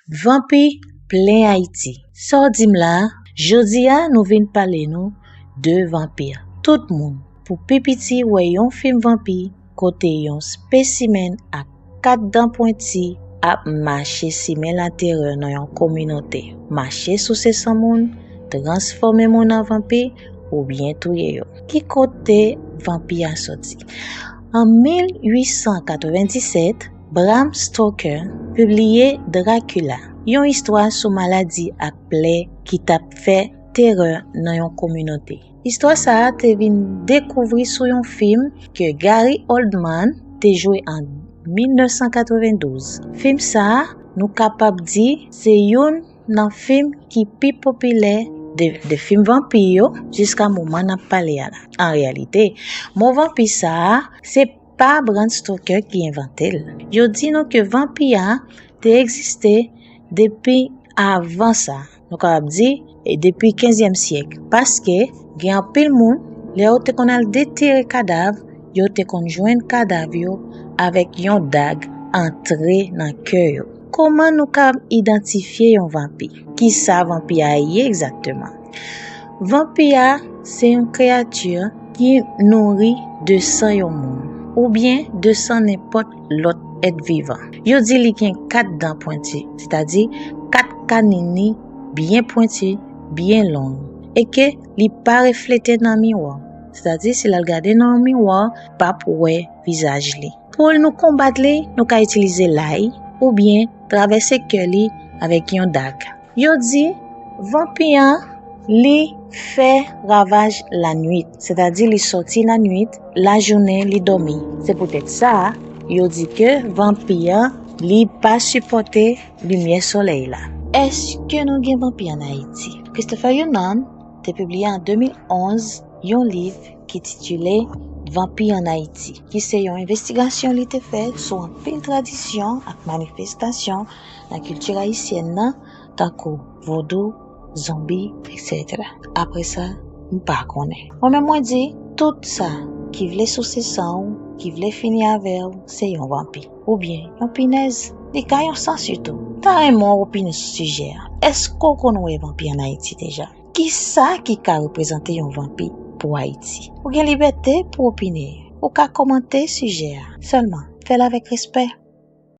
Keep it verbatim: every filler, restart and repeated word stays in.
Vanpi plen Ayiti. Sa w di m la a? Jodi a, nou vin pale nou de vanpi. Tout moun, pou pi piti, wè yon fim vanpi kote yon spesimèn ak kat dan pwenti ap mache simen laterè nan yon kominote, mache souse san moun, transfòme moun an vanpi, oubyen touye yo. Ki kote vanpi a soti? An mil uit san katrevenndisèt, Bram Stoker pibliye Dracula, yon istwa sou maladi ak plè ki t ap fè terè nan yon kominote. Istwa sa a te vin dekouvri sou yon fim ke Gary Oldman te jwe an mil nèf san katrevendouz. Fim sa a, nou kapab di, se youn nan fim ki pi popilè de, de fim vanpi yo jiska moman n ap pale a la. An reyalite, mo vanpi sa a, se pa Bram Stoker ki envante l. Yo di nou ke vanpi a te egziste depi avan sa. Nou kapab di, e depi kenzyèm syèk, paske gen anpil moun, lè yo te konn al detere kadav, yo te konn jwenn kadav yo avèk yon dag antre nan kè yo. Kòman nou ka idantifye yon vanpi? Kisa vanpi a ye egzakteman? Vanpi a se yon kreyati ki nouri de san yon moun, oubyen de san nenpòt lòt èt vivan. Yo di li gen kat dan pwenti, sètadi kat kanini byen pwenti, byen long, e ke li pa reflete nan miwa, sètadi si l al gade nan yon miwa, p ap wè vizaj li. Pou nou konbat li, nou ka itilize lay oubyen travèse kè li avèk yon dag. Yo di, vanpi an, li fè ravaj lannuit, sètadi li sòti lannuit, lajounen li dòmi. Se poutèt sa, yo di ke vanpi an, li pa sipòte limyè solèy la. Èske nou gen vanpi ann Ayiti? Christopher Yonan te pibliye an de mil onz yon liv ki titile Vanpi ann Ayiti, ki se yon envestigasyon li te fè sou anpil tradisyon ak manifestasyon nan kilti ayisyèn nan, tankou vodou, zonbi, etsetera. Apre sa, m pa konnen. Mwen menm mwen di, tout sa ki vle souse san w, ki vle fini avè w, se yon vanpi. Oubyen yon pinèz. Li ka yon san sitou. Ta renmen w opine sou sijè a. Èske w konn wè vanpi ann Ayiti deja? Kisa ki ka reprezante yon vanpi pou Ayiti? Ou gen libète pou opine. Ou ka kòmante sijè a. Sèlman, fè l avèk respè.